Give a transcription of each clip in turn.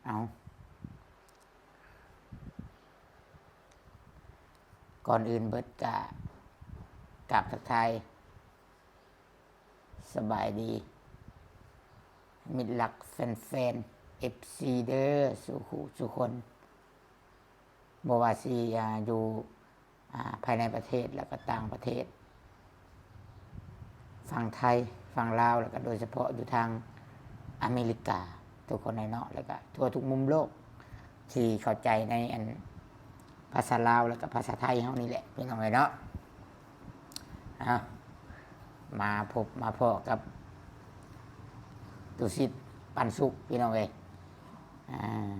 ເອົາ ກ່ອນອື່ນເບິດກະກາບທັກທາຍສະບາຍດີ ມິດລັກແຟນໆ ເອັຟຊີ ເດີ ສູ່ຄູ່ສູ່ຄົນ ບໍ່ວ່າຊິ ອາ ຢູ່ ອາ ພາຍໃນປະເທດ ແລ້ວກໍຕ່າງປະເທດ ຝັ່ງໄທ ຝັ່ງລາວ ແລ້ວກໍໂດຍສະເພາະຢູ່ທາງອາເມລິກາ ທຸກຄົນເນາະ ແລ້ວກໍທົ່ວທຸກມຸມໂລກ ທີ່ເຂົ້າໃຈໃນອັນພາສາລາວ ແລ້ວກໍພາສາໄທເຮົານີ້ແຫຼະ ພີ່ນ້ອງເອີຍເນາະ. ເອົາ ມາພົບມາພໍ້ກັບຕຸສິດ ປັນສຸກ ພີ່ນ້ອງເອີຍ ອາ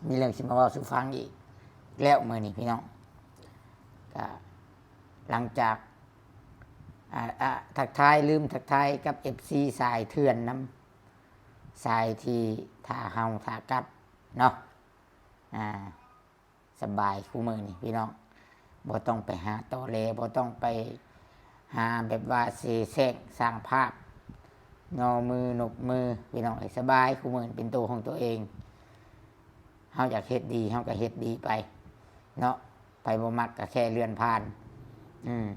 ມີເລື່ອງຊິມາເວົ້າສູ່ຟັງອີກແລ້ວມື້ນີ້ ພີ່ນ້ອງ. ກະຫຼັງຈາກ ອາ ອາ ທັກທາຍ ລືມທັກທາຍກັບເອັຟຊີສາຍເຖື່ອນນຳ ສາຍທີ່ຖ້າເຮົາຖ້າກັບເນາະ ອາ ສະບາຍຄູ່ມື້ນີ້ພີ່ນ້ອງ ບໍ່ຕ້ອງໄປຫາຕໍແຫຼ ບໍ່ຕ້ອງໄປຫາແບບວ່າເສແສ້ງສ້າງພາບ ຍໍມືນົບມື ພີ່ນ້ອງເອີຍ ສະບາຍຄູ່ມື້ເປັນໂຕຂອງຕົວເອງ. ເຮົາຢາກເຮັດດີ ເຮົາກໍເຮັດດີໄປເນາະ ໃຜບໍ່ມັກກໍແຄ່ເລື່ອນຜ່ານ ອືມ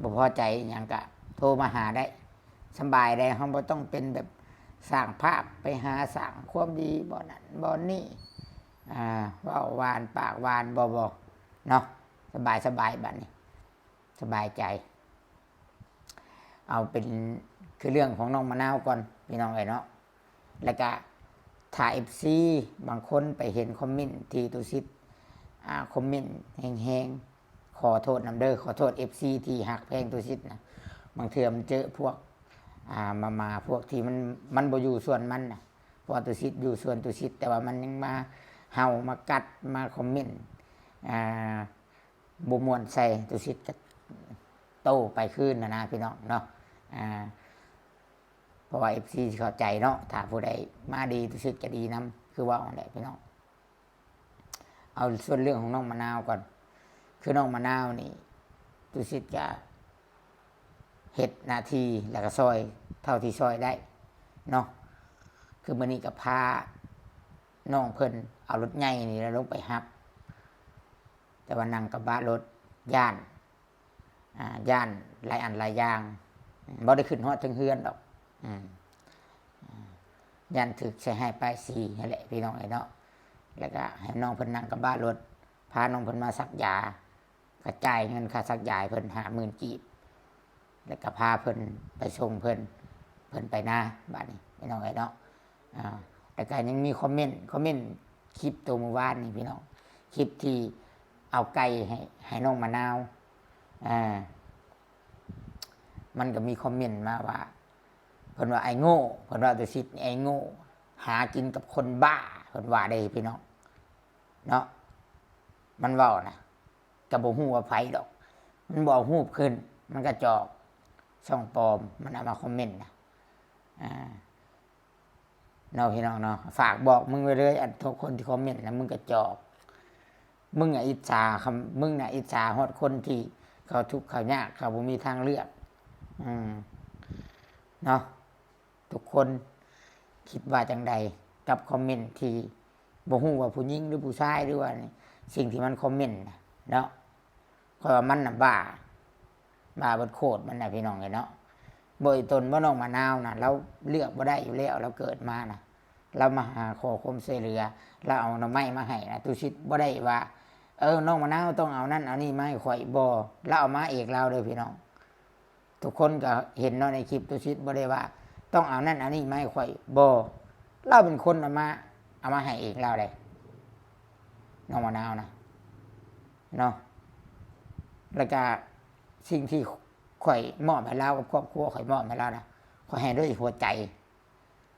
ບໍ່ພໍໃຈຫຍັງກໍໂທມາຫາໄດ້ ສະບາຍໄດ໋. ເຮົາບໍ່ຕ້ອງເປັນແບບສ້າງພາບ ໄປຫາສ້າງຄວາມດີບ່ອນນັ້ນບ່ອນນີ້ ອາ ເວົ້າຫວານປາກຫວານ ບໍ່ ບໍ່ເນາະ ສະບາຍ ສະບາຍ ບາດນີ້ສະບາຍໃຈ. ເອົາເປັນຄືເລື່ອງຂອງນ້ອງມະນາວກ່ອນ ພີ່ນ້ອງເອີຍເນາະ ແລ້ວກະຖ້າເອັຟຊີບາງຄົນໄປເຫັນຄອມເມັນທີ່ຕຸສິດ ອາ ຄອມເມັນແຮງໆ ຂໍໂທດນຳເດີ ຂໍໂທດເອັຟຊີທີ່ຮັກແພງຕຸສິດນະ. ບາງເທື່ອມັນເຈີພວກ ອາ ໝາໆ ພວກທີ່ມັນ ມັນບໍ່ຢູ່ສ່ວນມັນນະ ເພາະວ່າຕຸສິດຢູ່ສ່ວນຕຸສິດ ແຕ່ວ່າມັນຍັງມາເຫົ່າ ມາກັດ ມາຄອມເມັນ ອາ ບໍ່ມ່ວນໃສ່ຕຸສິດ ກໍໂຕ້ໄປຄືນຫັ້ນນະ ພີ່ນ້ອງເນາະ ອາ ເພາະວ່າເອັຟຊີຊິເຂົ້າໃຈເນາະ ຖ້າຜູ້ໃດມາດີຕຸສິດກໍດີນຳ ຄືເວົ້າຫັ້ນແຫຼະ ພີ່ນ້ອງ. ເອົາສ່ວນເລື່ອງຂອງນ້ອງມະນາວກ່ອນ ຄືນ້ອງມະນາວນີ້ ຕຸສິດກະເຮັດໜ້າທີ່ ແລ້ວກະຊ່ອຍເທົ່າທີ່ຊ່ອຍໄດ້ເນາະ. ຄືມື້ນີ້ກະພານ້ອງເພິ່ນເອົາລົດໃຫຍ່ນີ້ແຫຼະລົງໄປຮັບ ແຕ່ວ່ານັ່ງກະບະລົດ ຢ້ານ ອາ ຢ້ານຫຼາຍອັນຫຼາຍຢ່າງ ບໍ່ໄດ້ຂຶ້ນຮອດເທິງເຮືອນດອກ ອືມ ຢ້ານຖືກໃສ່ຮ້າຍປ້າຍສີຫັ້ນແຫຼະ ພີ່ນ້ອງເອີຍເນາະ. ແລ້ວກະໃຫ້ນ້ອງເພິ່ນນັ່ງກະບະລົດ ພານ້ອງເພິ່ນມາສັກຢາ ກະຈ່າຍເງິນຄ່າສັກຢາໃຫ້ເພິ່ນຫ້າໝື່ນກີບ ແລ້ວກະພາເພິ່ນໄປສົ່ງເພິ່ນ ເພິ່ນໄປນາ ບາດນີ້ ພີ່ນ້ອງເອີຍເນາະ. ອາ ແລ້ວກະຍັງມີຄອມເມັນ ຄອມເມັນຄລິບໂຕມື້ວານນີ້ ພີ່ນ້ອງ ຄລິບທີ່ເອົາໄກ່ໃຫ້ ໃຫ້ນ້ອງມະນາວ ອາ ມັນກໍມີຄອມເມັນມາວ່າ ເພິ່ນວ່າ ໄອ້ໂງ່ ເພິ່ນວ່າ ຕຸສິດນີ້ ໄອ້ໂງ່ ຫາກິນກັບຄົນບ້າ ເພິ່ນວ່າເດ້ ພີ່ນ້ອງເນາະ ມັນເວົ້ານະ. ກໍບໍ່ຮູ້ວ່າໃຜດອກ ມັນບໍ່ເອົາຮູບຂຶ້ນ ມັນກະຈອກ ຊ່ອງປອມ ມັນເອົາມາຄອມເມັນນະ ອາ ເນາະ ພີ່ນ້ອງເນາະ. ຝາກບອກມຶງໄວ້ເລີຍ ອັນທຸກຄົນທີ່ຄອມເມັນນະ ມຶງກະຈອກ ມຶງນະອິດສາ ຄຳ ມຶງນະອິດສາຮອດຄົນທີ່ເຂົາທຸກເຂົາຍາກ ເຂົາບໍ່ມີທາງເລືອກ ອືມ ເນາະ. ທຸກຄົນຄິດວ່າຈັ່ງໃດກັບຄອມເມັນທີ່ບໍ່ຮູ້ວ່າຜູ້ຍິງ ຫຼື ຜູ້ຊາຍ ຫຼືວ່າສິ່ງທີ່ມັນຄອມເມັນນະເນາະ? ຂ້ອຍວ່າມັນນະບ້າ ບ້າເບິດໂຄດມັນນະ ພີ່ນ້ອງເອີຍເນາະ. ບໍ່ອີ່ຕົນບໍ່ ນ້ອງມະນາວນະ ລາວເລືອກບໍ່ໄດ້ຢູ່ແລ້ວ ລາວເກີດມານະ ລາວມາຫາຂໍຄວາມຊ່ວຍເຫຼືອ ລາວເອົາໜໍ່ໄມ້ມາໃຫ້ນະ ຕຸສິດບໍ່ໄດ້ວ່າ ເອີ ນ້ອງມະນາວຕ້ອງເອົານັ້ນເອົານີ້ມາໃຫ້ຂ້ອຍ ບໍ່ ລາວເອົາມາເອງລາວເດີ ພີ່ນ້ອງ. ທຸກຄົນກໍເຫັນເນາະໃນຄລິບ ຕຸສິດບໍ່ໄດ້ວ່າຕ້ອງເອົານັ້ນເອົານີ້ມາໃຫ້ຂ້ອຍ ບໍ່ ລາວເປັນຄົນເອົາມາ ເອົາມາໃຫ້ເອງລາວເດ້ ນ້ອງມະນາວນະເນາະ. ແລ້ວກະສິ່ງທີ່ຂ້ອຍມອບໃຫ້ລາວ ກັບຄອບຄົວຂ້ອຍມອບໃຫ້ລາວນະ ຂ້ອຍໃຫ້ດ້ວຍຫົວໃຈ.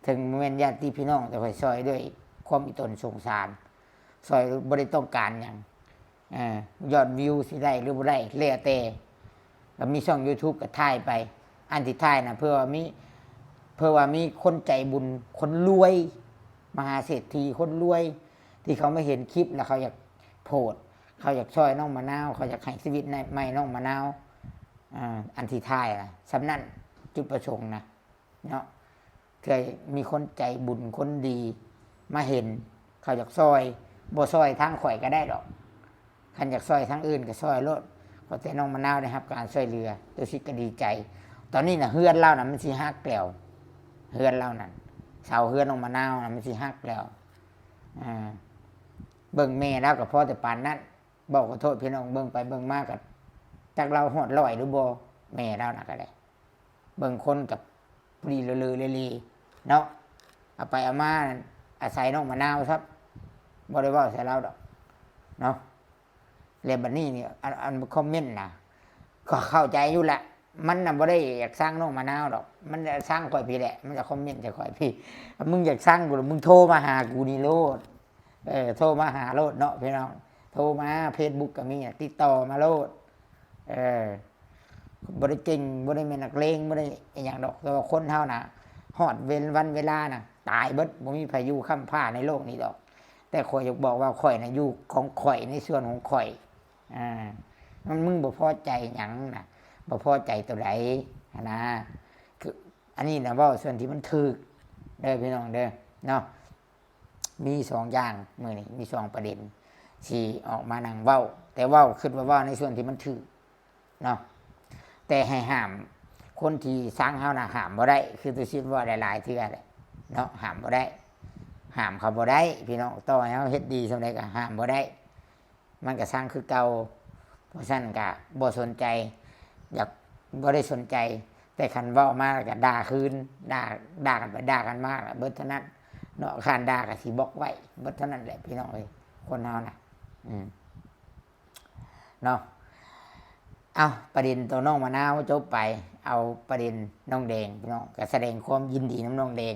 ເຖິງບໍ່ແມ່ນຍາດຕິພີ່ນ້ອງ ແຕ່ຂ້ອຍຊ່ອຍດ້ວຍຄວາມອີ່ຕົນສົງສານ ຊ່ອຍບໍ່ໄດ້ຕ້ອງການຫຍັງ ເອີ ຍອດວິວຊິໄດ້ ຫຼື ບໍ່ໄດ້ ແລ້ວແຕ່ ກໍມີຊ່ອງຢູທູບກໍຖ່າຍໄປ ອັນທີ່ຖ່າຍນະ ເພື່ອວ່າມີ ເພື່ອວ່າມີຄົນໃຈບຸນ ຄົນລວຍ ມະຫາເສດຖີ ຄົນລວຍ ທີ່ເຂົາມາເຫັນຄລິບ ແລ້ວເຂົາຢາກໂພສ ເຂົາຢາກຊ່ອຍນ້ອງມະນາວ ເຂົາຢາກໃຫ້ຊີວິດໃໝ່ນ້ອງມະນາວ ອາ ອັນທີ່ຖ່າຍນະ ສ່ຳນັ້ນ ຈຸດປະສົງນະ ເນາະ ເທື່ອມີຄົນໃຈບຸນ ຄົນດີ ມາເຫັນ ເຂົາຢາກຊ່ອຍ ບໍ່ຊ່ອຍທາງຂ້ອຍກໍໄດ້ດອກ ຄັນຢາກຊ່ອຍທາງອື່ນກໍຊ່ອຍໂລດ ຂໍແຕ່ນ້ອງມະນາວໄດ້ຮັບການຊ່ວຍເຫຼືອ ຕຸສິດກໍດີໃຈ. ຕອນນີ້ນະ ເຮືອນລາວນະມັນຊິຫັກແລ້ວ ເຮືອນລາວນັ້ນ ເສົາເຮືອນນ້ອງມະນາວນະມັນຊິຫັກແລ້ວ. ເບິ່ງແມ່ລາວກໍພໍແຕ່ປານນັ້ນ ເວົ້າຂໍໂທດພີ່ນ້ອງ ເບິ່ງໄປເບິ່ງມາກໍຈັກລາວຮອດຮ້ອຍຫຼືບໍ່ ແມ່ລາວນະກໍໄດ້. ເບິ່ງຄົນກັບຜູ້ດີເລີໆເລເລເນາະ ເອົາໄປເອົາມາອາໄສນ້ອງມະນາວຊະ ບໍ່ໄດ້ເວົ້າໃສ່ລາວດອກເນາະ. ແລ້ວບັດນີ້ນີ້ ອັນ ອັນຄອມເມັນນະ ກໍເຂົ້າໃຈຢູ່ລະ ມັນນະບໍ່ໄດ້ຢາກຊັງນ້ອງມະນາວດອກ ມັນຈະຊັງຂ້ອຍພີ້ແຫຼະ ມັນຈະຄອມເມັນໃສ່ຂ້ອຍພີ້. ມຶງຢາກຊັງກູ ມຶງໂທມາຫາກູນີ້ໂລດ ເອີ ໂທມາຫາໂລດເນາະພີ່ນ້ອງ ໂທມາ ເຟສບຸກກໍມີ ຕິດຕໍ່ມາໂລດ. ເອີ ບໍ່ໄດ້ເກັ່ງ ບໍ່ໄດ້ແມ່ນນັກເລງ ບໍ່ໄດ້ອີ່ຫຍັງດອກ ແຕ່ວ່າຄົນເຮົານະ ຮອດເວນ ວັນເວລານະ ຕາຍເບິດ ບໍ່ມີໃຜຢູ່ຄ້ຳຟ້າໃນໂລກນີ້ດອກ. ແຕ່ຂ້ອຍຢາກບອກວ່າຂ້ອຍນະ ຢູ່ຂອງຂ້ອຍ ໃນສ່ວນຂອງຂ້ອຍ ອາ ມັນ ມຶງບໍ່ພໍໃຈຫຍັງນະ ບໍ່ພໍໃຈຕົວໃດຫັ້ນນະ. ຄື ອັນນີ້ນະ ເວົ້າສ່ວນທີ່ມັນຖືກເດີພີ່ນ້ອງເດີເນາະ. ມີສອງຢ່າງ ມື້ນີ້ມີສອງປະເດັນ ທີ່ອອກມານັ່ງເວົ້າ ແຕ່ເວົ້າ ຄິດວ່າເວົ້າໃນສ່ວນທີ່ມັນຖືກເນາະ. ແຕ່ໃຫ້ຫ້າມຄົນທີ່ຊັງເຮົານະ ຫ້າມບໍ່ໄດ້ ຄືຕຸສິດເວົ້າຫຼາຍໆເທື່ອແຫຼະເນາະ ຫ້າມບໍ່ໄດ້ ຫ້າມເຂົາບໍ່ໄດ້ພີ່ນ້ອງ. ຕໍ່ໃຫ້ເຮົາເຮັດດີສ່ຳໃດກໍຫ້າມບໍ່ໄດ້ ມັນກໍຊັງຄືເກົ່າ. ເພາະສະນັ້ນກໍບໍ່ສົນໃຈ ຢາກ ບໍ່ໄດ້ສົນໃຈ ແຕ່ຄັນເວົ້າມາແລ້ວກໍດ່າຄືນ ດ່າ ດ່າກັນໄປດ່າກັນມາ ເບິດເທົ່ານັ້ນເນາະ. ຄັນດ່າກໍຊິບລັອກໄວ້ ເບິດເທົ່ານັ້ນແຫຼະພີ່ນ້ອງເອີຍ ຄົນເຮົານະ ອືມ ເນາະ. ເອົາ ປະເດັນໂຕນ້ອງມະນາວຈົບໄປ ເອົາປະເດັນນ້ອງແດງພີ່ນ້ອງ ກໍສະແດງຄວາມຍິນດີນຳນ້ອງແດງ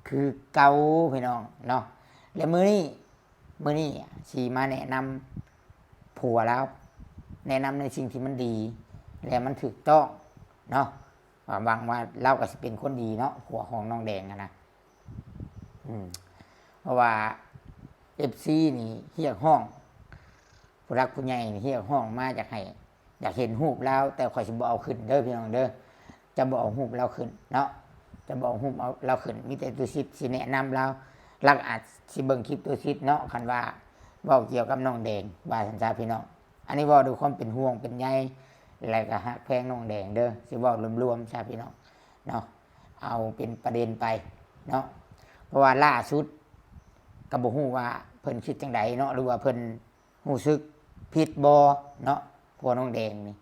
ຄືເກົ່າພີ່ນ້ອງເນາະ. ແລະມື້ນີ້ ມື້ນີ້ຊິມາແນະນຳຜົວລາວ ແນະນຳໃນສິ່ງທີ່ມັນດີ ແລະມັນຖືກຕ້ອງເນາະ. ຫວັງວ່າລາວກໍຊິເປັນຄົນດີເນາະ ຜົວຂອງນ້ອງແດງຫັ້ນນະ. ອືມ ເພາະວ່າເອັຟຊີນີ້ຮຽກຮ້ອງ ຜູ້ຫຼັກຜູ້ໃຫຍ່ນີ້ຮຽກຮ້ອງມາ ຢາກໃຫ້ ຢາກເຫັນຮູບລາວ ແຕ່ຂ້ອຍຊິບໍ່ເອົາຂຶ້ນເດີພີ່ນ້ອງເດີ ຈະບໍ່ເອົາຮູບລາວຂຶ້ນເນາະ ຈະບໍ່ເອົາຮູບເອົາລາວຂຶ້ນ. ມີແຕ່ຕຸສິດຊິແນະນຳລາວ ລາວອາດຊິເບິ່ງຄລິບຕຸສິດເນາະ ຄັນວ່າເວົ້າກ່ຽວກັບນ້ອງແດງ ວ່າຊັ້ນຊະພີ່ນ້ອງ. ອັນນີ້ເວົ້າດ້ວຍຄວາມເປັນຫ່ວງເປັນໃຍ ແລະກໍຮັກແພງນ້ອງແດງເດີ ຊິເວົ້າລວມໆຊະພີ່ນ້ອງເນາະ ເອົາເປັນປະເດັນໄປເນາະ. ເພາະວ່າລ່າສຸດກໍບໍ່ຮູ້ວ່າເພິ່ນຄິດຈັ່ງໃດເນາະ ຫຼືວ່າເພິ່ນ ຮູ້ສຶກຜິດບໍ່ເນາະ ຜົວນ້ອງແດງນີ້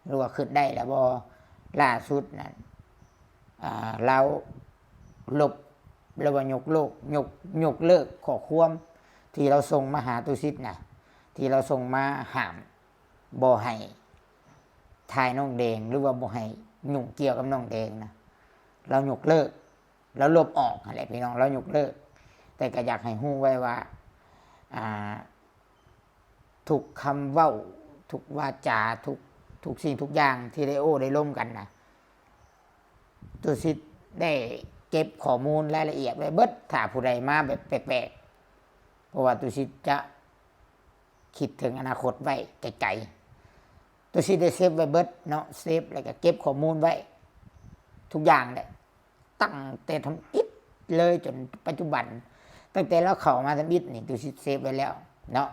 ຫຼືວ່າຄິດໄດ້ແລ້ວບໍ່? ລ່າສຸດນັ້ນ ອ່າ ລາວລົບ ຫຼືວ່າຍົກໂລກ ຍົກ ຍົກເລີກຂໍ້ຄວາມທີ່ລາວສົ່ງມາຫາຕຸສິດນະ ທີ່ລາວສົ່ງມາຫ້າມບໍ່ໃຫ້ຖ່າຍນ້ອງແດງ ຫຼືວ່າບໍ່ໃຫ້ຫຍຸ້ງກ່ຽວກັບນ້ອງແດງນະ ລາວຍົກເລີກ ລາວລົບອອກຫັ້ນແຫຼະພີ່ນ້ອງ ລາວຍົກເລີກ. ແຕ່ກໍຢາກໃຫ້ຮູ້ໄວ້ວ່າ ອ່າ ທຸກຄຳເວົ້າ ທຸກວາຈາ ທຸກ ທຸກສິ່ງທຸກຢ່າງທີ່ໄດ້ໂອ້ໄດ້ລົມກັນນະ ຕຸສິດໄດ້ເກັບຂໍ້ມູນລາຍລະອຽດໄວ້ເບິດ. ຖ້າຜູ້ໃດມາແບບແປກໆ ເພາະວ່າຕຸສິດຈະຄິດເຖິງອະນາຄົດໄວ້ໄກໆ ຕຸສິດໄດ້ເຊບໄວ້ເບິດເນາະ ເຊບ ແລ້ວກໍເກັບຂໍ້ມູນໄວ້ທຸກຢ່າງແຫຼະ. ຕັ້ງແຕ່ທຳອິດເລີຍຈົນປັດຈຸບັນ ຕັ້ງແຕ່ລາວເຂົ້າມາທຳອິດນີ້ ຕຸສິດເຊບໄວ້ແລ້ວເນາະ.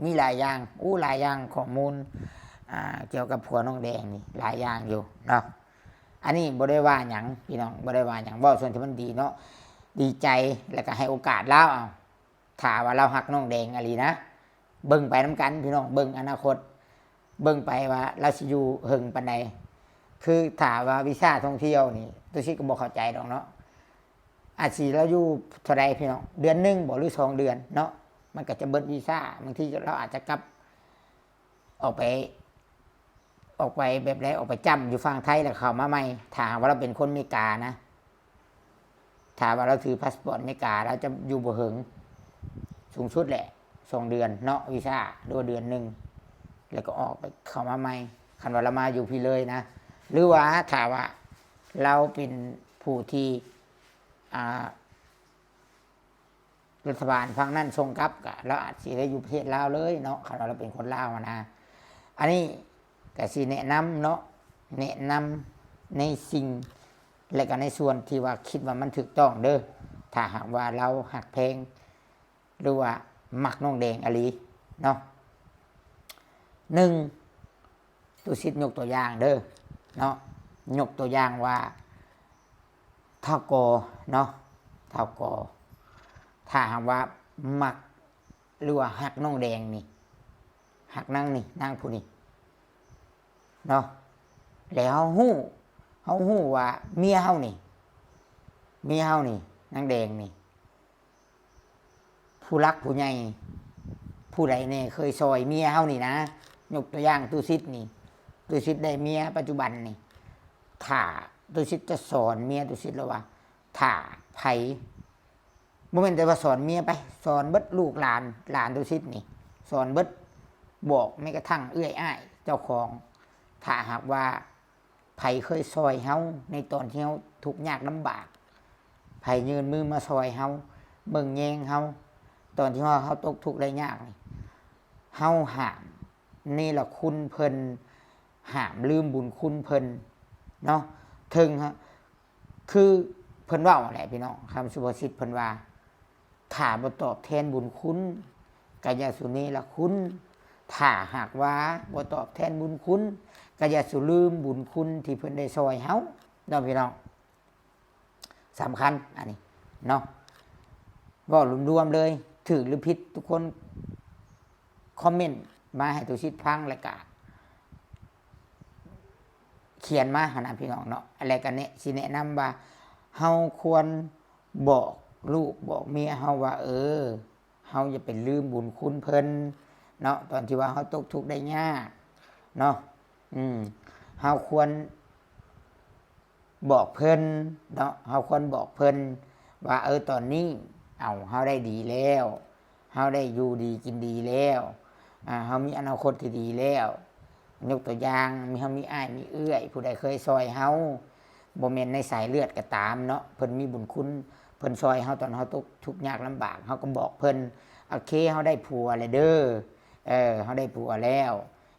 ມີຫຼາຍຢ່າງ ໂອ້ ຫຼາຍຢ່າງ ຂໍ້ມູນ ອ່າ ກ່ຽວກັບຜົວນ້ອງແດງນີ້ຫຼາຍຢ່າງຢູ່ເນາະ. ອັນນີ້ບໍ່ໄດ້ວ່າຫຍັງພີ່ນ້ອງ ບໍ່ໄດ້ວ່າຫຍັງ ເວົ້າສ່ວນທີ່ມັນດີເນາະ ດີໃຈ ແລ້ວກໍໃຫ້ໂອກາດລາວ. ເອົາ ຖ້າວ່າລາວຮັກນ້ອງແດງອີ່ຫຼີນະ ເບິ່ງໄປນຳກັນພີ່ນ້ອງ ເບິ່ງອະນາຄົດ ເບິ່ງໄປວ່າລາວຊິຢູ່ເຫິງປານໃດ. ຄືຖ້າວ່າວີຊາທ່ອງທ່ຽວນີ້ ຕຸສິດກໍບໍ່ເຂົ້າໃຈດອກເນາະ ອາດຊິລາວຢູ່ເທົ່າໃດພີ່ນ້ອງ ເດືອນໜຶ່ງບໍ່ ຫຼືສອງເດືອນເນາະ ມັນກໍຈະເບິດວີຊາ. ບາງທີລາວອາດຈະກັບ ອອກໄປ ອອກໄປແບບໃດ ອອກໄປຈ້ຳຢູ່ຝັ່ງໄທແລ້ວເຂົ້າມາໃໝ່ ຖ້າຫາກວ່າລາວເປັນຄົນເມການະ ຖ້າວ່າລາວຖືພາສປອດເມກາ ລາວຈະຢູ່ບໍ່ເຖິງ ສູງສຸດແຫຼະສອງເດືອນເນາະ ວີຊາ ຫຼືວ່າເດືອນໜຶ່ງ ແລ້ວກໍອອກໄປເຂົ້າມາໃໝ່ ຄັນວ່າລາວມາຢູ່ພີ້ເລີຍນະ. ຫຼືວ່າຖ້າວ່າລາວເປັນຜູ້ທີ່ ອ່າ ລັດຖະບານຝັ່ງນັ້ນສົ່ງກັບ ກະລາວອາດຊິໄດ້ຢູ່ປະເທດລາວເລີຍເນາະ ຄັນວ່າລາວເປັນຄົນລາວຫັ້ນນະ. ອັນນີ້ກະຊິແນະນຳເນາະ ແນະນຳໃນສິ່ງ ແລະກະໃນສ່ວນທີ່ວ່າຄິດວ່າມັນຖືກຕ້ອງເດີ. ຖ້າ ຖ້າຫາກວ່າລາວຮັກແພງ ຫຼືວ່າມັກນ້ອງແດງອີ່ຫຼີເນາະ. ໜຶ່ງ ຕຸສິດຍົກຕົວຢ່າງເດີເນາະ, ຍົກຕົວຢ່າງວ່າທ້າວກໍເນາະ, ທ້າວກໍ ຖ້າຫາກວ່າມັກ ຫຼືວ່າຮັກນ້ອງແດງນີ້ ຮັກນາງນີ້ ນາງຜູ້ນີ້ເນາະ, ແລ້ວເຮົາຮູ້ ເຮົາຮູ້ວ່າເມຍເຮົານີ້ ເມຍເຮົານີ້ ນາງແດງນີ້ ຜູ້ຫຼັກຜູ້ໃຫຍ່ຜູ້ໃດແດ່ເຄີຍຊ່ອຍເມຍເຮົານີ້ນະ, ຍົກຕົວຢ່າງຕຸສິດນີ້ ຕຸສິດໄດ້ເມຍປັດຈຸບັນນີ້ ຖ້າຕຸສິດຈະສອນເມຍຕຸສິດແລ້ວວ່າ ຖ້າໃຜ ບໍ່ແມ່ນແຕ່ວ່າສອນເມຍໄປ ສອນເບິດລູກຫຼານ ຫຼານຕຸສິດນີ້ ສອນເບິດ ບອກແມ້ກະທັ່ງເອື້ອຍອ້າຍເຈົ້າຂອງ ຖ້າຫາກວ່າໃຜເຄີຍຊ່ອຍເຮົາໃນຕອນທີ່ເຮົາທຸກຍາກລຳບາກ ໃຜຍື່ນມືມາຊ່ອຍເຮົາ ເບິ່ງແຍງເຮົາ ຕອນທີ່ເຮົາ ເຮົາຕົກທຸກໄດ້ຍາກນີ້ ເຮົາຫ້າມເນລະຄຸນເພິ່ນ ຫ້າມລືມບຸນຄຸນເພິ່ນເນາະ. ເຖິງ ຄືເພິ່ນເວົ້າຫັ້ນແຫຼະພີ່ນ້ອງ, ຄຳສຸພາສິດເພິ່ນວ່າ ຖ້າບໍ່ຕອບແທນບຸນຄຸນ ກະຢ່າສູ່ເນລະຄຸນ, ຖ້າຫາກວ່າບໍ່ຕອບແທນບຸນຄຸນ ກະຢ່າສູ່ລືມບຸນຄຸນທີ່ເພິ່ນໄດ້ຊ່ອຍເຮົາເນາະພີ່ນ້ອງ. ສຳຄັນອັນນີ້ເນາະ, ເວົ້າລວມໆເລີຍ ຖືກຫຼືຜິດ ທຸກຄົນຄອມເມັນມາໃຫ້ຕຸສິດຟັງ ແລ້ວກະຂຽນມາຫັ້ນນະພີ່ນ້ອງເນາະ. ແລ້ວກະແນະ ຊິແນະນຳວ່າ ເຮົາຄວນບອກລູກບອກເມຍເຮົາວ່າ ເອີ ເຮົາຢ່າໄປລືມບຸນຄຸນເພິ່ນເນາະ ຕອນທີ່ວ່າເຮົາຕົກທຸກໄດ້ຍາກເນາະ. ອືມ ເຮົາຄວນບອກເພິ່ນເນາະ, ເຮົາຄວນບອກເພິ່ນວ່າ ເອີ ຕອນນີ້ ເອົາ ເຮົາໄດ້ດີແລ້ວ, ເຮົາໄດ້ຢູ່ດີກິນດີແລ້ວ, ອາ ເຮົາມີອະນາຄົດທີ່ດີແລ້ວ. ຍົກຕົວຢ່າງ ມີ ເຮົາມີອ້າຍມີເອື້ອຍ ຜູ້ໃດເຄີຍຊ່ອຍເຮົາ ບໍ່ແມ່ນໃນສາຍເລືອດກໍຕາມເນາະ, ເພິ່ນມີບຸນຄຸນ ເພິ່ນຊ່ອຍເຮົາຕອນເຮົາຕົກທຸກຍາກລຳບາກ ເຮົາກໍບອກເພິ່ນ ໂອເຄ ເຮົາໄດ້ຜົວແລ້ວເດີ, ເອີ ເຮົາໄດ້ຜົວແລ້ວ,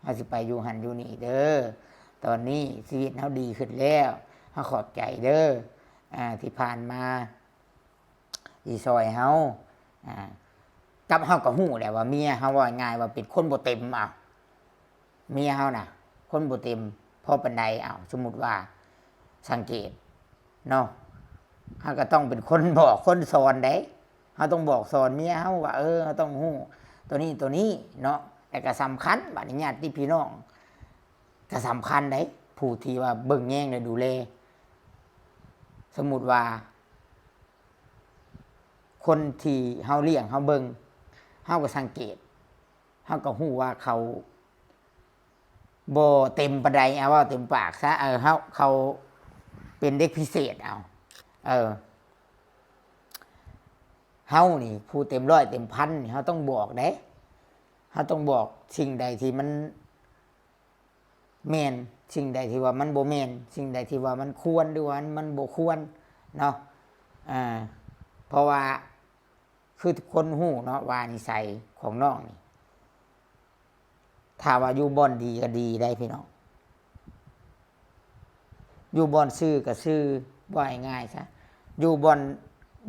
ເຮົາຊິໄປຢູ່ຫັ້ນຢູ່ນີ້ເດີ, ຕອນນີ້ຊີວິດເຮົາດີຂຶ້ນແລ້ວ, ເຮົາຂອບໃຈເດີ ອາ ທີ່ຜ່ານມາ ທີ່ຊ່ອຍເຮົາ ອາ ກັບເຮົາກໍຮູ້ແຫຼະວ່າເມຍເຮົາ ເວົ້າງ່າຍໆວ່າເປັນຄົນບໍ່ເຕັມ. ເອົາ ເມຍເຮົານະ ຄົນບໍ່ເຕັມພໍປານໃດ. ເອົາ ສົມມຸດວ່າ ສັງເກດເນາະ, ເຮົາກໍຕ້ອງເປັນຄົນບອກຄົນສອນເດ້, ເຮົາຕ້ອງບອກສອນເມຍເຮົາວ່າ ເອີ ເຮົາຕ້ອງຮູ້ໂຕນີ້ໂຕນີ້ເນາະ. ແລ້ວກໍສຳຄັນ ບາດນີ້ຍາດຕິພີ່ນ້ອງກໍສຳຄັນເດ້ ຜູ້ທີ່ວ່າເບິ່ງແຍງ ແລະ ດູແລ. ສົມມຸດວ່າ ຄົນທີ່ເຮົາລ້ຽງເຮົາເບິ່ງ ເຮົາກໍສັງເກດ ເຮົາກໍຮູ້ວ່າເຂົາບໍ່ເຕັມປານໃດ, ເອົາ ເວົ້າເຕັມປາກຊະ, ເອີ ເຮົາ ເຂົາເປັນເດັກພິເສດ. ເອົາ ເອີ ເຮົານີ້ຜູ້ເຕັມຮ້ອຍເຕັມພັນນີ້ ເຮົາຕ້ອງບອກເດ້, ເຮົາຕ້ອງບອກສິ່ງໃດທີ່ມັນ ແມ່ນ, ສິ່ງໃດທີ່ວ່າມັນບໍ່ແມ່ນ, ສິ່ງໃດທີ່ວ່າມັນຄວນ ຫຼືວ່າມັນບໍ່ຄວນເນາະ. ອາ ເພາະວ່າຄືທຸກຄົນຮູ້ເນາະວ່ານິໄສຂອງນ້ອງນີ້ ຖ້າວ່າຢູ່ບ່ອນດີກໍດີໄດ໋ພີ່ນ້ອງ, ຢູ່ບ່ອນຊື່ກໍຊື່, ເວົ້າງ່າຍໆຊະ ຢູ່ບ່ອນ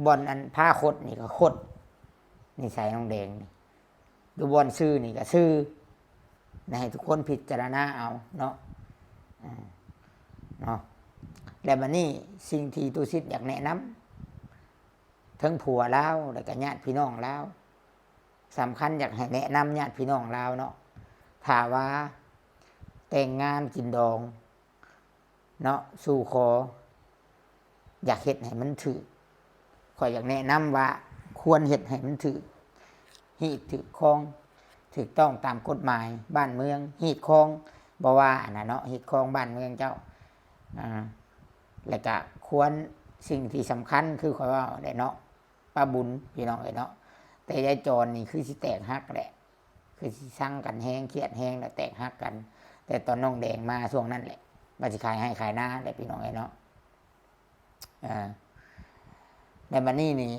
ບ່ອນອັນພາຄົດນີ້ກໍຄົດ, ນິໄສນ້ອງແດງນີ້ ຢູ່ບ່ອນຊື່ນີ້ກໍຊື່ ໃຫ້ທຸກຄົນພິຈາລະນາເອົາເນາະ ເນາະ. ແລ້ວບັດນີ້ສິ່ງທີ່ຕຸສິດຢາກແນະນຳ ເຖິງຜົວລາວ ແລ້ວກໍຍາດພີ່ນ້ອງລາວ, ສຳຄັນຢາກໃຫ້ແນະນຳຍາດພີ່ນ້ອງລາວເນາະ, ຖ້າວ່າແຕ່ງງານກິນດອງ ເນາະ ສູ່ຂໍ ຢາກເຮັດໃຫ້ມັນຖືກ, ຂ້ອຍຢາກແນະນຳວ່າຄວນເຮັດໃຫ້ມັນຖືກ ຮີດຖືກຄອງ ຖືກຕ້ອງຕາມກົດໝາຍບ້ານເມືອງ, ຮີດຄອງ ບໍ່ວ່າອັນນັ້ນເນາະ, ຮີດຄອງບ້ານເມືອງເຈົ້າ. ອາ ແລ້ວກະຄວນ ສິ່ງທີ່ສຳຄັນຄືຂ້ອຍເວົ້າແຫຼະເນາະ ປ້າບຸນ ພີ່ນ້ອງເອີຍເນາະ, ແຕ່ຍາຍຈອນນີ້ຄືຊິແຕກຫັກແຫຼະ. ຄືຊິຊັງກັນແຮງ ຄຽດແຮງ ແລ້ວແຕກຫັກກັນ ແຕ່ຕອນນ້ອງແດງມາຊ່ວງນັ້ນແຫຼະ ວ່າຊິຂາຍໄຮ່ຂາຍນາແຫຼະ ພີ່ນ້ອງເອີຍເນາະ. ອາ ແລ້ວບັດນີ້ນີ້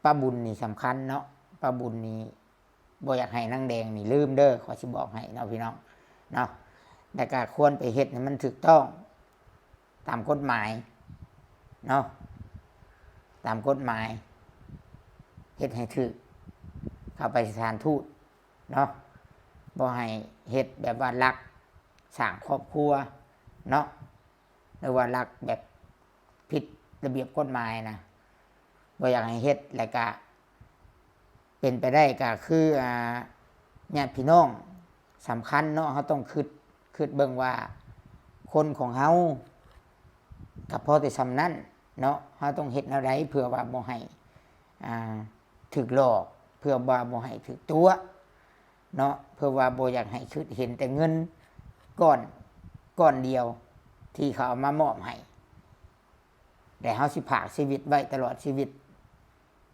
ປ້າບຸນນີ້ສຳຄັນເນາະ, ປ້າບຸນນີ້ບໍ່ຢາກໃຫ້ນາງແດງນີ້ລືມເດີ ຂໍຊິບອກໃຫ້ເນາະ ພີ່ນ້ອງເນາະ. ແລ້ວກໍຄວນໄປເຮັດໃຫ້ມັນຖືກຕ້ອງ ຕາມກົດໝາຍເນາະ, ຕາມກົດໝາຍ ເຮັດໃຫ້ຖືກ ເຂົ້າໄປສະຖານທູດເນາະ ບໍ່ໃຫ້ເຮັດແບບວ່າລັກສ້າງຄອບຄົວເນາະ ຫຼືວ່າລັກແບບຜິດລະບຽບກົດໝາຍນະ ບໍ່ຢາກໃຫ້ເຮັດ ແລ້ວກະເປັນໄປໄດ້ກະຄື ອ່າ ຍາດພີ່ນ້ອງສຳຄັນເນາະ ເຮົາຕ້ອງຄິດ ຄິດເບິ່ງວ່າຄົນຂອງເຮົາ ກໍພໍແຕ່ສ່ຳນັ້ນເນາະ ເຮົາຕ້ອງເຮັດແນວໃດເພື່ອວ່າບໍ່ໃຫ້ ອ່າ ຖືກຫຼອກ ເພື່ອວ່າບໍ່ໃຫ້ຖືກຕົວະເນາະ ເພື່ອວ່າບໍ່ຢາກໃຫ້ຄິດເຫັນແຕ່ເງິນກ້ອນ ກ້ອນດຽວທີ່ເຂົາເອົາມາມອບໃຫ້ ແລະເຮົາຊິຝາກຊີວິດໄວ້ຕະຫຼອດຊີວິດ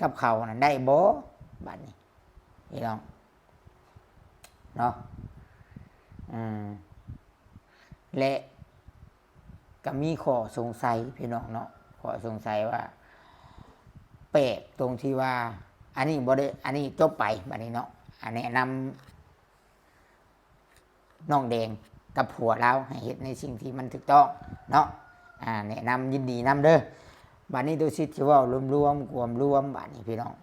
ກັບເຂົານັ້ນໄດ້ບໍ່? ບາດນີ້ພີ່ນ້ອງເນາະ ອືມ ແລະ ກໍມີຂໍ້ສົງໄສພີ່ນ້ອງເນາະ ຂໍ້ສົງໄສວ່າແປກຕົງທີ່ວ່າ ອັນນີ້ບໍ່ໄດ້ ອັນນີ້ຈົບໄປ ບາດນີ້ເນາະ ອາ ແນະນຳນ້ອງແດງກັບຜົວລາວໃຫ້ເຮັດໃນສິ່ງທີ່ມັນຖືກຕ້ອງເນາະ ອາ ແນະນຳ ຍິນດີນຳເດີ. ບາດນີ້ຕຸສິດຊິເວົ້າລວມໆ ກວມລວມ ບາດນີ້ພີ່ນ້ອງ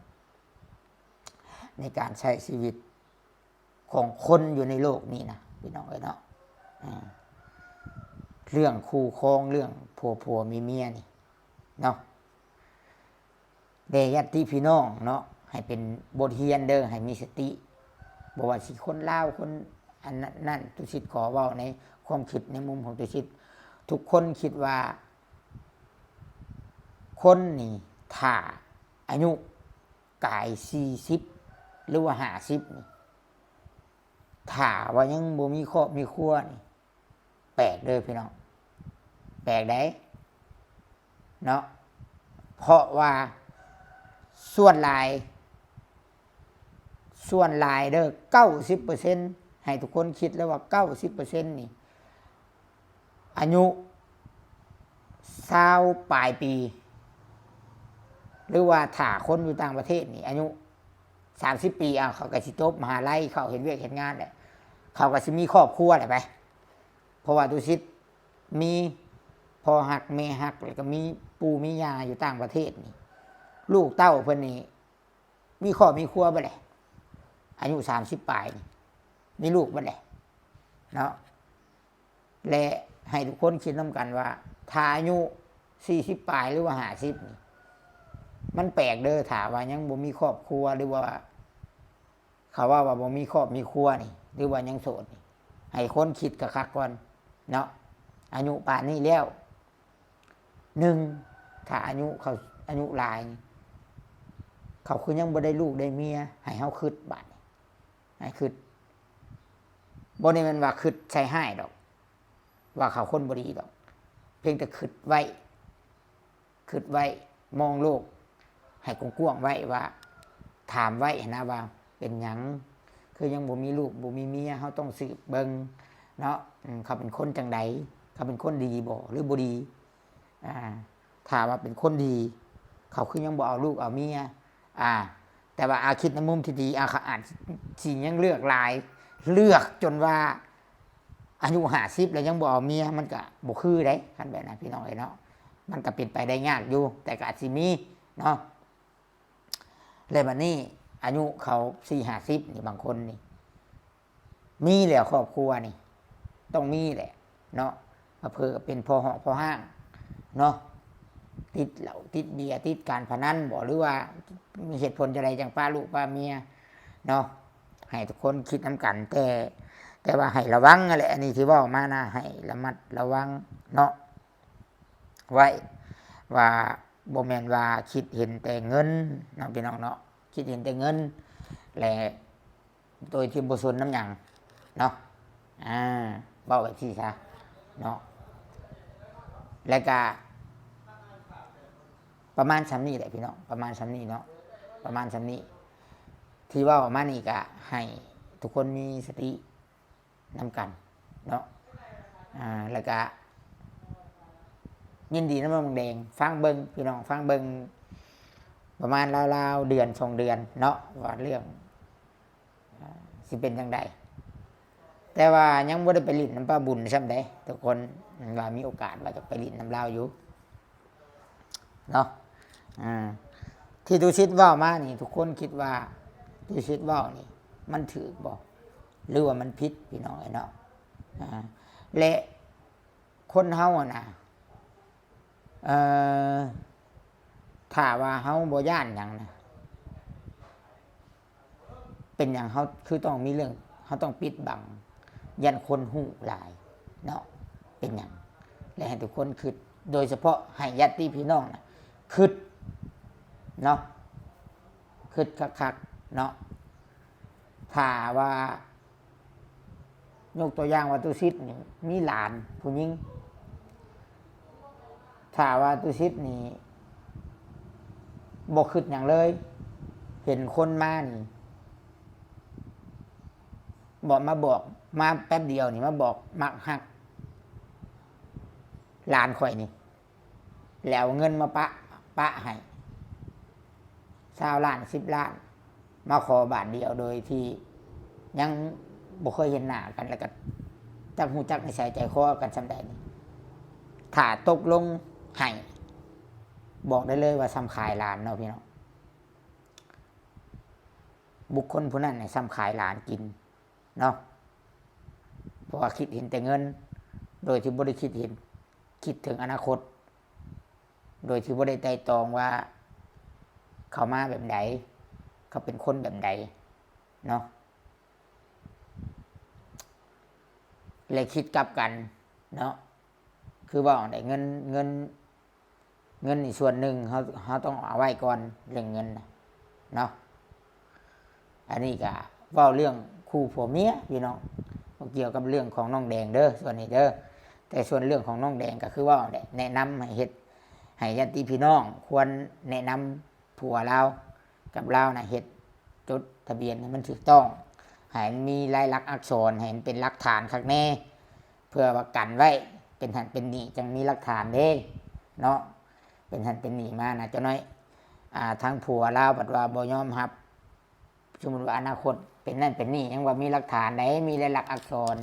ໃນການໃຊ້ຊີວິດ ຂອງຄົນຢູ່ໃນໂລກນີ້ນະ ພີ່ນ້ອງເອີຍເນາະ ເລື່ອງຄູ່ຄອງ ເລື່ອງຜົວໆເມຍໆນີ້ເນາະ ແດ່ຍາດຕິພີ່ນ້ອງເນາະ ໃຫ້ເປັນບົດຮຽນເດີ ໃຫ້ມີສະຕິ ບໍ່ວ່າຊິຄົນລາວ ຄົນອັນນັ້ນ ຕຸສິດຂໍເວົ້າໃນຄວາມຄິດ ໃນມຸມຂອງຕຸສິດ ທຸກຄົນຄິດວ່າ ຄົນນີ້ຖ້າອາຍຸ ກາຍສີ່ສິບ ຫຼືວ່າຫ້າສິບນີ້ ຖ້າວ່າຍັງບໍ່ມີຄອບມີຄົວນີ້ ແປກເດີພີ່ນ້ອງ ແປກໃດເນາະ ເພາະວ່າສ່ວນຫຼາຍ ສ່ວນຫຼາຍເດີ ເກົ້າສິບເປີເຊັນ ໃຫ້ທຸກຄົນຄິດເລີຍວ່າເກົ້າສິບເປີເຊັນນີ້ ອາຍຸຊາວປາຍປີ ຫຼືວ່າຖ້າຄົນຢູ່ຕ່າງປະເທດນີ້ ອາຍຸສາມສິບປີ ເອົາ ເຂົາກໍຊິຈົບມະຫາໄລ ເຂົ້າເຮັດວຽກເຮັດງານແຫຼະ ເຂົາກໍຊິມີຄອບຄົວແຫຼະໄປ ເພາະວ່າຕຸສິດມີພໍ່ຮັກແມ່ຮັກ ແລ້ວກໍມີປູ່ມີຍ່າຢູ່ຕ່າງປະເທດນີ້ ລູກເຕົ້າເພິ່ນນີ້ ມີຄອບມີຄົວເບິດແຫຼະ ອາຍຸສາມສິບປາຍນີ້ ມີລູກເບິດແຫຼະເນາະ ແລະ ໃຫ້ທຸກຄົນຄິດນຳກັນວ່າ ຖ້າອາຍຸສີ່ສິບປາຍ ຫຼືວ່າຫ້າສິບນີ້ ມັນແປກເດີ ຖ້າວ່າຍັງບໍ່ມີຄອບຄົວ ຫຼືວ່າ ເຂົາເວົ້າວ່າບໍ່ມີຄອບມີຄົວນີ້ ຫຼືວ່າຍັງໂສດນີ້ ໃຫ້ຄົນຄິດຄັກໆກ່ອນເນາະ ອາຍຸປານນີ້ແລ້ວ ໜຶ່ງ ຖ້າອາຍຸເຂົາ ອາຍຸຫຼາຍນີ້ ເຂົາຄືຍັງບໍ່ໄດ້ລູກໄດ້ເມຍ ໃຫ້ເຮົາຄິດບາດນີ້ ໃຫ້ຄິດ ບໍ່ໄດ້ແມ່ນວ່າຄິດໃສ່ຮ້າຍດອກ ວ່າເຂົາຄົນບໍ່ດີດອກ ພຽງແຕ່ຄິດໄວ້ ຄິດໄວ້ ມອງໂລກໃຫ້ກວ້າງໆໄວ້ ວ່າ ຖາມໄວ້ຫັ້ນນະວ່າ ເປັນຫຍັງຄືຍັງບໍ່ມີລູກບໍ່ມີເມຍ ເຮົາຕ້ອງສືບເບິ່ງເນາະ ເຂົາເປັນຄົນຈັ່ງໃດ ເຂົາເປັນຄົນດີບໍ່ ຫຼືບໍ່ດີ ອາ ຖ້າວ່າເປັນຄົນດີ ເຂົາຄືຍັງບໍ່ເອົາລູກເອົາເມຍ ອາ ແຕ່ວ່າ ອາ ຄິດໃນມຸມທີ່ດີ ອາ ເຂົາອາດຊິຍັງເລືອກຫຼາຍ ເລືອກຈົນວ່າອາຍຸຫ້າສິບແລ້ວຍັງບໍ່ເອົາເມຍ ມັນກະບໍ່ຄືເດ້ ຄັນແບບນັ້ນພີ່ນ້ອງເອີຍເນາະ ມັນກະເປັນໄປໄດ້ຍາກຢູ່ ແຕ່ກະອາດຊິມີເນາະ ແລະ ບັດນີ້ອາຍຸເຂົາສີ່ຫ້າສິບນີ້ ບາງຄົນນີ້ ມີແລ້ວຄອບຄົວນີ້ ຕ້ອງມີແຫຼະເນາະ ເຜີເປັນພໍ່ຮ້ອງພໍ່ຮ້າງເນາະ ຕິດເຫຼົ້າຕິດເບຍ ຕິດການພະນັນບໍ ຫຼືວ່າມີເຫດຜົນຈັ່ງໃດຈັ່ງປະລູກປະເມຍເນາະ ໃຫ້ທຸກຄົນຄິດນຳກັນ ແຕ່ ແຕ່ວ່າໃຫ້ລະວັງຫັ້ນແຫຼະ ອັນນີ້ທີ່ເວົ້າມານະ ໃຫ້ລະມັດລະວັງເນາະ ໄວ້ ວ່າບໍ່ແມ່ນວ່າຄິດເຫັນແຕ່ເງິນເນາະ ພີ່ນ້ອງເນາະ ຄິດເຫັນແຕ່ເງິນ ແລະ ໂດຍທີ່ບໍ່ສົນນຳຫຍັງເນາະ ອາ ເວົ້າແບບຊີ້ຊະເນາະ ແລ້ວກະປະມານສ່ຳນີ້ແຫຼະພີ່ນ້ອງ ປະມານສ່ຳນີ້ເນາະ ປະມານສ່ຳນີ້ ທີ່ເວົ້າອອກມານີ້ກະໃຫ້ທຸກຄົນມີສະຕິ ນຳກັນເນາະ ອາ ແລ້ວກະຍິນດີນຳນ້ອງແດງ ຟັງເບິ່ງພີ່ນ້ອງ ຟັງເບິ່ງປະມານລາວໆເດືອນສອງເດືອນເນາະ ວ່າເລື່ອງ ອາ ຊິເປັນຈັ່ງໃດ ແຕ່ວ່າຍັງບໍ່ໄດ້ໄປຫຼິ້ນນຳປ້າບຸນຊ້ຳເດ້ທຸກຄົນ ວ່າມີໂອກາດວ່າຈະໄປຫຼິ້ນນຳລາວຢູ່ເນາະ ອ່າ ທີ່ຕຸສິດເວົ້າມານີ້ ທຸກຄົນຄິດວ່າຕຸສິດເວົ້ານີ້ມັນຖືກບໍ່ ຫຼືວ່າມັນຜິດ ພີ່ນ້ອງເອີຍເນາະ? ອ່າ ແລະ ຄົນເຮົາຫັ້ນນະ ເອີ ຖ້າວ່າເຮົາບໍ່ຢ້ານຫຍັງນະ ເປັນຫຍັງເຮົາຄືຕ້ອງມີເລື່ອງ ເຮົາຕ້ອງປິດບັງ ຢ້ານຄົນຮູ້ຫຼາຍເນາະ? ເປັນຫຍັງ? ແລະ ໃຫ້ທຸກຄົນຄິດ ໂດຍສະເພາະໃຫ້ຍາດຕິພີ່ນ້ອງນະຄິດເນາະ ຄິດຄັກໆເນາະ. ຖ້າວ່າ ຍົກຕົວຢ່າງວ່າຕຸສິດນີ້ມີຫຼານຜູ້ຍິງ ຖ້າວ່າຕຸສິດນີ້ບໍ່ຄິດຫຍັງເລີຍ ເຫັນຄົນມານີ້ ບອກ ມາບອກ ມາແປັບດຽວນີ້ ມາບອກມັກຮັກຫຼານຂ້ອຍນີ້ ແລ້ວເອົາເງິນມາປະ ປະໃຫ້ຊາວລ້ານ ສິບລ້ານ ມາຂໍບາດດຽວໂດຍທີ່ຍັງບໍ່ເຄີຍເຫັນໜ້າກັນ ແລ້ວກໍຈັກຮູ້ຈັກນິໄສໃຈຄໍກັນສ່ຳໃດນີ້ ຖ້າຕົກລົງໃຫ້ ບອກໄດ້ເລີຍວ່າສ່ຳຂາຍຫຼານເນາະພີ່ນ້ອງ. ບຸກຄົນຜູ້ນັ້ນນີ້ສ່ຳຂາຍຫຼານກິນເນາະ ເພາະວ່າຄິດເຫັນແຕ່ເງິນ ໂດຍທີ່ບໍ່ໄດ້ຄິດເຫັນ ຄິດເຖິງອະນາຄົດ ໂດຍທີ່ບໍ່ໄດ້ໄຕ່ຕອງວ່າເຂົາມາແບບໃດ ເຂົາເປັນຄົນແບບໃດເນາະ ແລະ ຄິດກັບກັນເນາະ ຄືເວົ້າໄດ້ ເງິນ ເງິນ ເງິນນີ້ສ່ວນໜຶ່ງ ເຮົາ ເຮົາຕ້ອງເອົາໄວ້ກ່ອນ ເລື່ອງເງິນນະເນາະ. ອັນນີ້ກະເວົ້າເລື່ອງຄູ່ຜົວເມຍພີ່ນ້ອງ ບໍ່ກ່ຽວກັບເລື່ອງຂອງນ້ອງແດງເດີ ສ່ວນນີ້ເດີ. ແຕ່ສ່ວນເລື່ອງຂອງນ້ອງແດງກໍຄືເວົ້າແຫຼະ ແນະນຳໃຫ້ເຮັດ ໃຫ້ຍາດຕິພີ່ນ້ອງຄວນແນະນຳຜົວລາວກັບລາວນະ ເຮັດຈົດທະບຽນໃຫ້ມັນຖືກຕ້ອງ ໃຫ້ມັນມີລາຍລັກອັກສອນ ໃຫ້ມັນເປັນຫຼັກຖານຄັກແນ່ ເພື່ອວ່າກັນໄວ້ ເປັນຫັ້ນເປັນນີ້ ຈັ່ງມີຫຼັກຖານເດ້ເນາະ. ເປັນຫັ້ນເປັນນີ້ມານະ ຈັກໜ້ອຍ ອ່າ ທາງຜົວລາວບັດວ່າບໍ່ຍອມຮັບ ສົມມຸດວ່າອະນາຄົດເປັນນັ້ນເປັນນີ້ ຍັງວ່າມີຫຼັກຖານໃດ ມີລາຍລັກອັກສອນ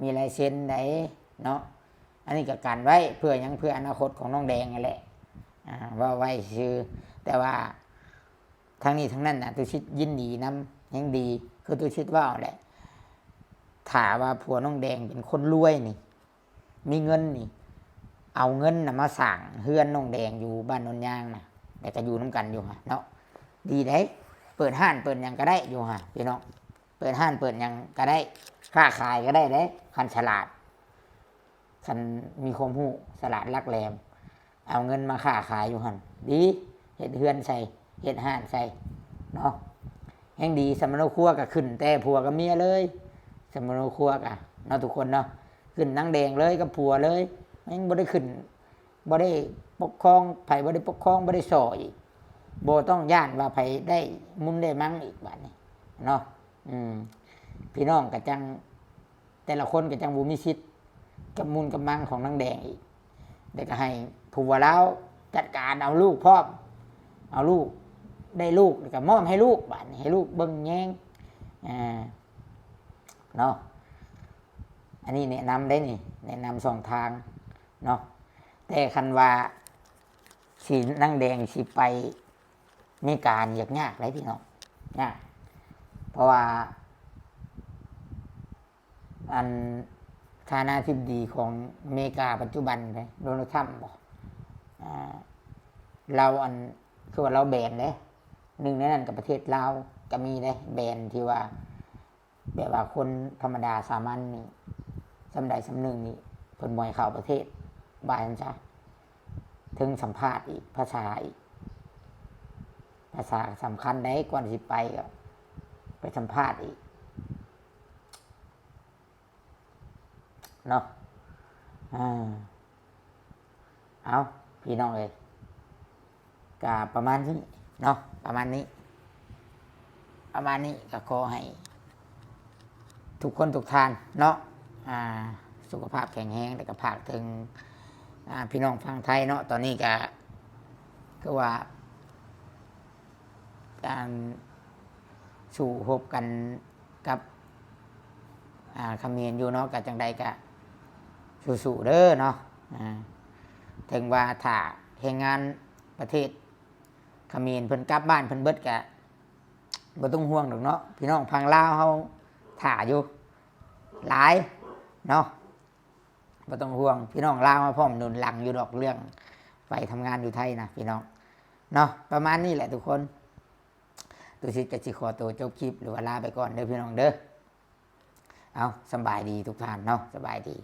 ມີລາຍເຊັນໃດເນາະ. ອັນນີ້ກໍກັນໄວ້ເພື່ອຫຍັງ? ເພື່ອອະນາຄົດຂອງນ້ອງແດງນັ້ນແຫຼະ ອ່າ ເວົ້າໄວ້ຊື່. ແຕ່ວ່າທັງນີ້ທັງນັ້ນນະ ຕຸສິດຍິນດີນຳ ແຮງດີ ຄືຕຸສິດເວົ້າແຫຼະ ຖ້າວ່າຜົວນ້ອງແດງເປັນຄົນລວຍນີ້ ມີເງິນນີ້ ເອົາເງິນນະມາສ້າງເຮືອນນ້ອງແດງຢູ່ບ້ານໂນນຍາງນະ ແລ້ວກໍຢູ່ນຳກັນຢູ່ຫັ້ນເນາະ ດີເດ້. ເປີດຮ້ານເປີດຫຍັງກໍໄດ້ຢູ່ຫັ້ນພີ່ນ້ອງ ເປີດຮ້ານເປີດຫຍັງກໍໄດ້ ຄ້າຂາຍກໍໄດ້ເດ້ ຄັນສະຫຼາດ ຄັນມີຄວາມຮູ້ສະຫຼາດຫຼັກແຫຼມ ເອົາເງິນມາຄ້າຂາຍຢູ່ຫັ້ນ ດີ ເຮັດເຮືອນໃສ່ ເຮັດຮ້ານໃສ່ເນາະ ແຮງດີ. ສຳມະໂນຄົວກໍຂຶ້ນແຕ່ຜົວກັບເມຍເລີຍ ສຳມະໂນຄົວກະເນາະ ທຸກຄົນເນາະ ຂຶ້ນນາງແດງເລີຍກັບຜົວເລີຍ ຍັງບໍ່ໄດ້ຂຶ້ນ ບໍ່ໄດ້ປົກຄອງ ໃຜບໍ່ໄດ້ປົກຄອງ ບໍ່ໄດ້ສໍ້ອີກ ບໍ່ຕ້ອງຢ້ານວ່າໃຜໄດ້ມຸນໄດ້ມັງອີກບາດນີ້ເນາະ. ອືມ ພີ່ນ້ອງກໍຈັ່ງ ແຕ່ລະຄົນກໍຈັ່ງບໍ່ມີສິດກັບມຸນກັບມັງຂອງນາງແດງອີກ ແລ້ວກໍໃຫ້ຜົວລາວຈັດການເອົາລູກພ້ອມ ເອົາລູກ ໄດ້ລູກແລ້ວກໍມອບໃຫ້ລູກ ບາດນີ້ໃຫ້ລູກເບິ່ງແຍງ ອ່າ ເນາະ. ອັນນີ້ແນະນຳເດ້ນີ້ ແນະນຳສອງທາງເນາະ. ແຕ່ຄັນວ່າຊິ ນາງແດງຊິໄປເມການີ້ ຍາກໆເດ້ພີ່ນ້ອງ ຍາກ ເພາະວ່າ ອັນ ປະທານາທິບໍດີຂອງເມກາປັດຈຸບັນເດ້ ໂດນັລ ທຣຳ ບໍ່ ອ່າ ລາວ ອັນ ຄືວ່າລາວແບນເດ້ ໜຶ່ງໃນນັ້ນກໍປະເທດລາວກໍມີເດ້ ແບນທີ່ວ່າ ແບບວ່າຄົນທຳມະດາສາມັນນີ້ ສ່ຳໃດສ່ຳໜຶ່ງນີ້ ເພິ່ນບໍ່ໃຫ້ເຂົ້າປະເທດ ວ່າຊັ້ນຊະ. ເຖິງສຳພາດອີກ ພາສາອີກ ພາສາສຳຄັນໃດ ກ່ອນຊິໄປກໍໄປສຳພາດອີກເນາະ. ອ່າ ເອົາ ພີ່ນ້ອງເອີຍ ກະປະມານນີ້ເນາະ ປະມານນີ້ ປະມານນີ້ ກະຂໍໃຫ້ທຸກຄົນທຸກທ່ານເນາະ ອ່າ ສຸຂະພາບແຂງແຮງ ແລ້ວກະຝາກເຖິງ ອ່າ ພີ່ນ້ອງຝັ່ງໄທເນາະ. ຕອນນີ້ກະຄືວ່າ ການສູ້ຮົບກັນກັບ ອ່າ ຂະເໝນຢູ່ເນາະ ກະຈັ່ງໃດກະສູ້ໆເດີເນາະ. ອ່າ ເຖິງວ່າຖ້າແຮງງານປະເທດ ຂະເໝນເພິ່ນກັບບ້ານເພິ່ນເບິດກະບໍ່ຕ້ອງຫ່ວງດອກເນາະ ພີ່ນ້ອງຝັ່ງລາວເຮົາຖ້າຢູ່ຫຼາຍເນາະ ບໍ່ຕ້ອງຫ່ວງ ພີ່ນ້ອງລາວເຮົາພ້ອມໜູນຫຼັງຢູ່ດອກ ເລື່ອງໄປທຳງານຢູ່ໄທນະ ພີ່ນ້ອງເນາະ. ປະມານນີ້ແຫຼະທຸກຄົນ ຕຸສິດກໍຊິຂໍໂຕຈົບຄລິບ ຫຼືວ່າລາໄປກ່ອນເດີ ພີ່ນ້ອງເດີ. ເອົາ ສະບາຍດີທຸກທ່ານເນາະ ສະບາຍດີ.